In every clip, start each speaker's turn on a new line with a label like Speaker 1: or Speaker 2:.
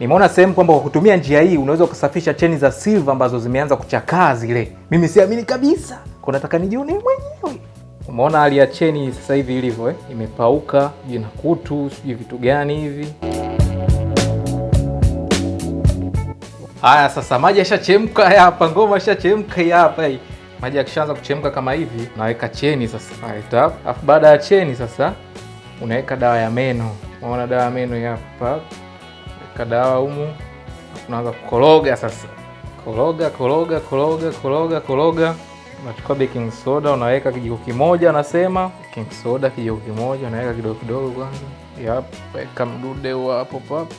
Speaker 1: Nimeona sehemu kwamba kwa kutumia njia hii unaweza kusafisha cheni za silver ambazo zimeanza kuchakaa zile. Mimi siamini kabisa, kwa nataka nijione mwenyewe. Umeona hali ya cheni sasa hivi ilivyo eh? Imepauka, sijui na kutu, sijui vitu gani hivi. Haya sasa maji yashachemka hapa, ngoma yashachemka hapa hii. Maji yakishaanza kuchemka kama hivi, naweka cheni sasa. Haya, alafu baada ya cheni sasa unaweka dawa ya meno. Unaona dawa ya meno hapa. Weka dawa humu. Unaanza kukoroga sasa. Koroga, koroga, koroga, koroga, koroga. Unachukua baking soda unaweka kijiko kimoja, anasema baking soda kijiko kimoja, unaweka kidogo kidogo kwanza. Yep, weka mdude huo hapo pap.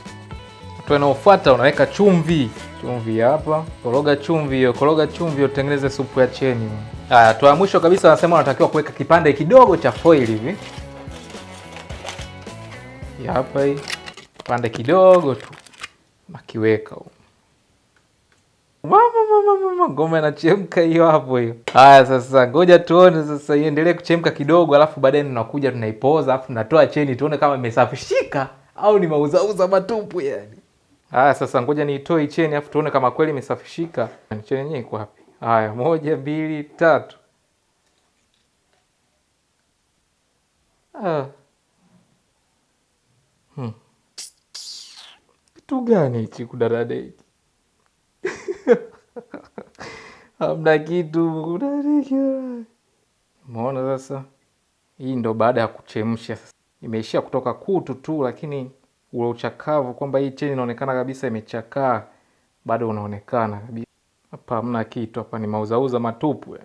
Speaker 1: Hatua inayofuata unaweka chumvi. Chumvi hapa. Koroga chumvi hiyo, koroga chumvi hiyo, tutengeneze supu ya cheni. Haya, hatua ya mwisho kabisa anasema unatakiwa kuweka kipande kidogo cha foil hivi. Hapa hii. Kipande kidogo tu. Nakiweka huko. Mama mama mama, ngoma inachemka hiyo hapo hiyo. Haya sasa ngoja tuone sasa iendelee kuchemka kidogo, alafu baadaye tunakuja tunaipoza, alafu tunatoa cheni tuone kama imesafishika au ni mauzauza matupu yani. Haya sasa ngoja niitoe cheni alafu tuone kama kweli imesafishika. Cheni yenyewe iko wapi? Haya, 1 2 3. Ah. Kitu gani hichi kudadade hiki? Hamna kitu kudadeki. Umeona sasa? Hii ndo baada ya kuchemsha sasa. Imeishia kutoka kutu tu, lakini ule uchakavu kwamba hii cheni inaonekana kabisa imechakaa bado unaonekana kabisa. Hapa hamna kitu, hapa ni mauzauza matupu.